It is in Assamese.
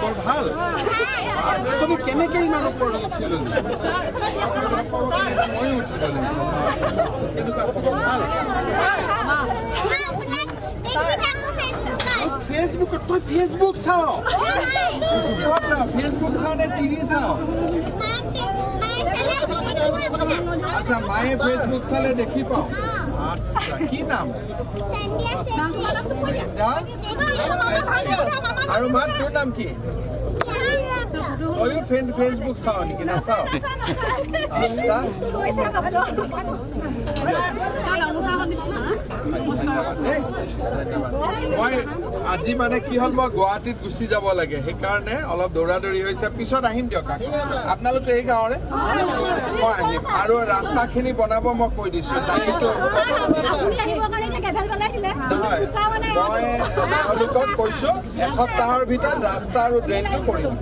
খবৰ ভাল? তুমি কেনেকে ইমান ওপৰত উঠি ললি? লগ পাব কাৰণে ময়ো উঠি ললি। কেনেকুৱা খবৰ, ভাল? আপোনাক দেখি থাকো ফেচবুকত। ফেচবুকত? তই ফেচবুক চাও? কিহত চাও? ফেচবুক চাও নে টিভি চাও? মায়ে চালে দেখো আপোনাক। আচ্ছা, মায়ে ফেচবুক চালে দেখি পাওঁ। আচ্ছা, কি নাম? সন্ধ্যা চেত্ৰী। সন্ধ্যা। আৰু মা, তোৰ নাম কি? তয়ো ফেচবুক চাও নেকি? নাচাও? আচ্ছা, ধন্যবাদ দেই, ধন্যবাদ। মই আজি মানে কি হ'ল, মই গুৱাহাটীত গুচি যাব লাগে, সেইকাৰণে অলপ দৌৰা দৌৰি হৈছে। পিছত আহিম দিয়ক। আপোনালোকে এই গাঁৱৰে? মই আহিম আৰু ৰাস্তাখিনি বনাব মই কৈ দিছোঁ। কিন্তু নহয়, মই তেওঁলোকক কৈছোঁ, এসপ্তাহৰ ভিতৰত ৰাস্তা আৰু ড্ৰেইনটো কৰিম।